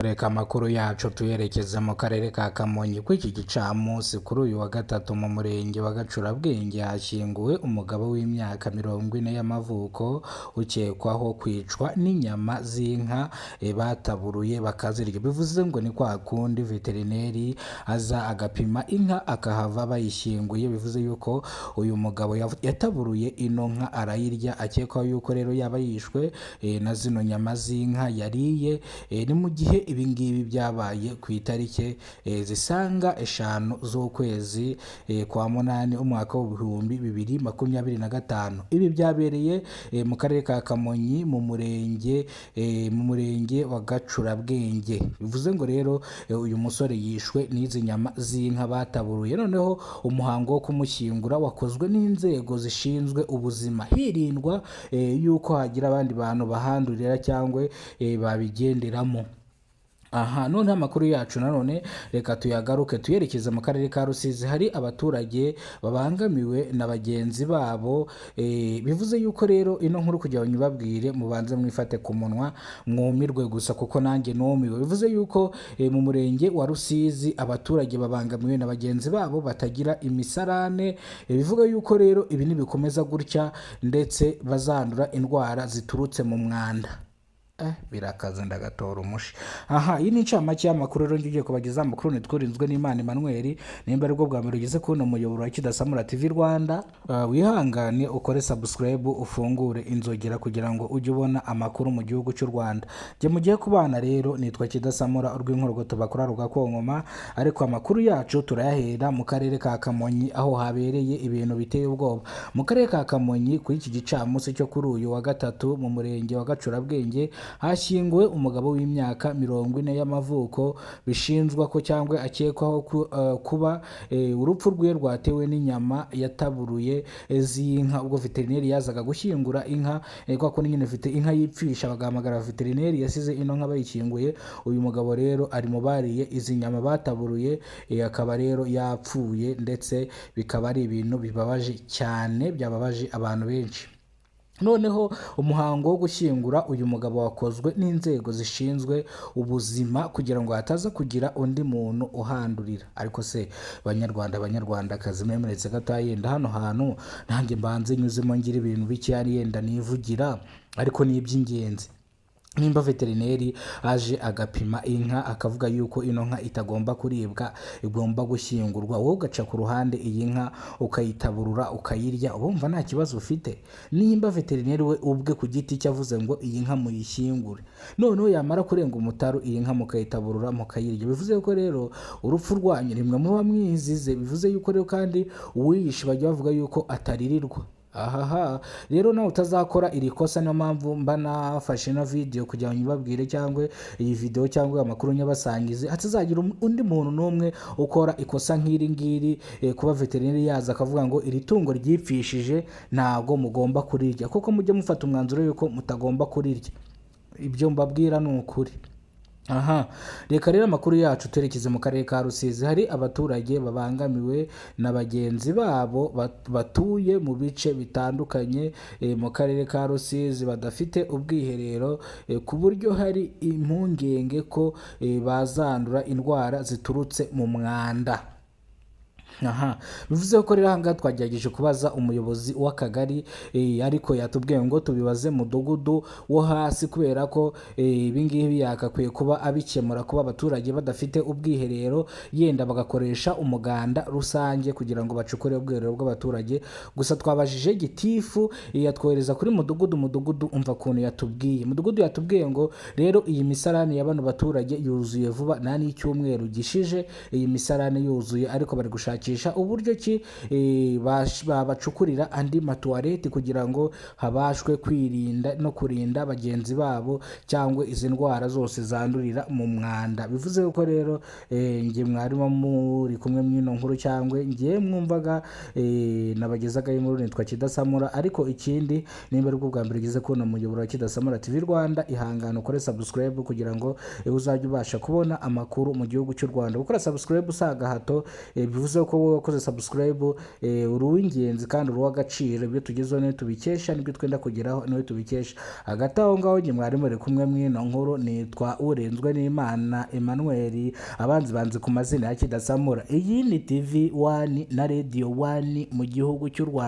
Reka amakuru yacu tuyerekeze mu karere ka Kamonyi. Kuri iki gicamunsi kuri uyu wa gatatu, mu murenge wa Gacurabwenge hashyinguwe umugabo w'imyaka 40 y'amavuko ukekwaho kwicwa n'inyama z'inka bataburuye bakazirya. Bivuze ngo ni kwa kundi veterineri aza agapima inka akahava bayishyinguye. Bivuze yuko uyu mugabo yataburuye ino nka arayirya, akekwaho yuko rero yaba yishwe na zino nyama z'inka yariye. Ni mu gihe ibi ngibi byabaye ku itariki zisaga 5 z'ukwezi kwa munani, umwaka w'2025. Ibi byabereye mu karere ka Kamonyi, mu murenge wa Gacurabwenge. Bivuze ngo rero uyu musore yishwe n'izi nyama z'inka bataburuye. Noneho umuhango wo kumushyingura wakozwe n'inzego zishinzwe ubuzima, hirindwa yuko hagira abandi bantu bahandurira cyangwa babigenderamo. Aha noneho amakuru yacu nanone reka tuyagaruke tuyerekeze mu karere ka Rusizi. Hari abaturage babangamiwe na bagenzi babo. Bivuze yuko rero ino nkuru kugira ngo nyibabwire mubanze mwifate ku munwa mwumirwe gusa, kuko nanjye numiwe. Bivuze yuko mu murenge wa Rusizi abaturage babangamiwe na bagenzi babo batagira imisarane. Bivuga yuko rero ibi nibikomeza gutya ndetse bazandura indwara ziturutse mu mwanda. Birakaze, ndagatora umushi. Aha iyi ni incamake y'amakuru. Rero ngiye kubagezaho amakuru nitwurinzwe n'Imana Emmanuel. Nimba aribwo bwa mbere ugeze kubona umuyoboro wa Kidasamura TV Rwanda, wihangane ukore subscribe, ufungure inzogera kugira ngo ujye ubona amakuru mu gihugu cy'u Rwanda. Njye mugiye kubana rero nitwa Kidasamura, urw'inkorogoto bakora rugakonkoma. Ariko amakuru yacu turayahera mu karere ka Kamonyi, aho habereye ibintu biteye ubwoba. Mu karere ka Kamonyi, kuri iki gicamunsi cyo kuri uyu wa gatatu, mu murenge wa Gacurabwenge hashyinguwe umugabo w'imyaka 40 y'amavuko bishinjwa ko cyangwa akekwaho kuba urupfu rwe rwatewe n'inyama yataburuye z'inka, ubwo veterineri yazaga gushyingura inka. Kwa kundi nyine ufite inka yipfisha bagahamagara veterineri, yasize ino nka bayishyinguye. Uyu mugabo rero ari mu bariye izi nyama bataburuye, akaba rero yapfuye, ndetse bikaba ari ibintu bibabaje cyane, byababaje abantu benshi. Noneho umuhango wo gushyingura uyu mugabo wakozwe n'inzego zishinzwe ubuzima kugira ngo hataza kugira undi muntu uhandurira. Ariko se banyarwanda, banyarwandakazi, mwemeretse gato yenda hano hantu nanjye mbanze nyuzemo ngira ibintu bikeya yenda nivugira, ariko ni iby'ingenzi. Nimba veterineri aje agapima inka akavuga yuko ino nka itagomba kuribwa, igomba gushyingurwa, wowe ugaca ku ruhande iyi nka ukayitaburura ukayirya, ubumva nta kibazo ufite? Nimba veterineri we ubwe ku giti cye avuze ngo iyi nka muyishyingure, noneho yamara kurenga umutaru iyi nka mukayitaburura mukayirya, bivuze ko rero urupfu rwanyu rimwe muba mwizize. Bivuze yuko rero kandi uwiyishe bajya bavuga yuko ataririrwa. Ahaha, rero nawe utazakora iri kosa, niyo mpamvu mba nafashe ino video kugira ngo nyibabwire, cyangwa iyi video cyangwa amakuru nyabasangize, hatazagira undi muntu n'umwe ukora ikosa nk'iri ngiri. Kuba veterineri yaza akavuga ngo iri tungo ryipfishije ntabwo mugomba kurirya, kuko mujye mufata umwanzuro yuko mutagomba kurirya. Ibyo mbabwira ni ukuri. Aha reka rero amakuru yacu twerekeze mu karere ka Rusizi. Hari abaturage babangamiwe na bagenzi babo batuye mu bice bitandukanye mu karere ka Rusizi badafite ubwiherero, ku buryo hari impungenge ko bazandura indwara ziturutse mu mwanda. Aha bivuze ko rero ahangaha twagerageje kubaza umuyobozi w'akagari, ariko yatubwiye ngo tubibaze mudugudu wo hasi, kubera ko ibi ngibi yagakwiye kuba abikemura, kuba abaturage badafite ubwiherero, yenda bagakoresha umuganda rusange kugira ngo bacukure ubwiherero bw'abaturage. Gusa twabajije gitifu, yatwohereza kuri mudugudu. Mudugudu, umva ukuntu yatubwiye. Mudugudu yatubwiye ngo rero iyi misarani ya bano baturage yuzuye vuba, nta n'icyumweru gishije iyi misarani yuzuye, ariko bari gushakisha uburyo ki babacukurira andi matuwareti kugira ngo habashwe kwirinda no kurinda bagenzi babo cyangwa izi ndwara zose zandurira mu mwanda. Bivuze ko rero njye mwarimo muri kumwe mw'ino nkuru, cyangwa njye mwumvaga nabagezagaho inkuru, nitwa Kidasamura. Ariko ikindi, nimba aribwo bwa mbere ugeze kubona umuyoboro wa Kidasamura TV Rwanda, ihangane ukore subscribe kugira ngo uzajye ubasha kubona amakuru mu gihugu cy'u Rwanda. Gukora subscribe si agahato, bivuze ko ko wowe wakoze subscribe, uri uw'ingenzi kandi uri uw'agaciro. Ibyo tugezeho niwe tubikesha, nibyo twenda kugeraho niwe tubikesha. Hagati aho ngaho njye mwari muri kumwe mw'ino nkuru, nitwa Urenzwe n'Imana Emmanuel, abanzi banzi ku mazina ya Kidasamura. Iyi ni TV 1 na Radio 1 mu gihugu cy'u Rwanda.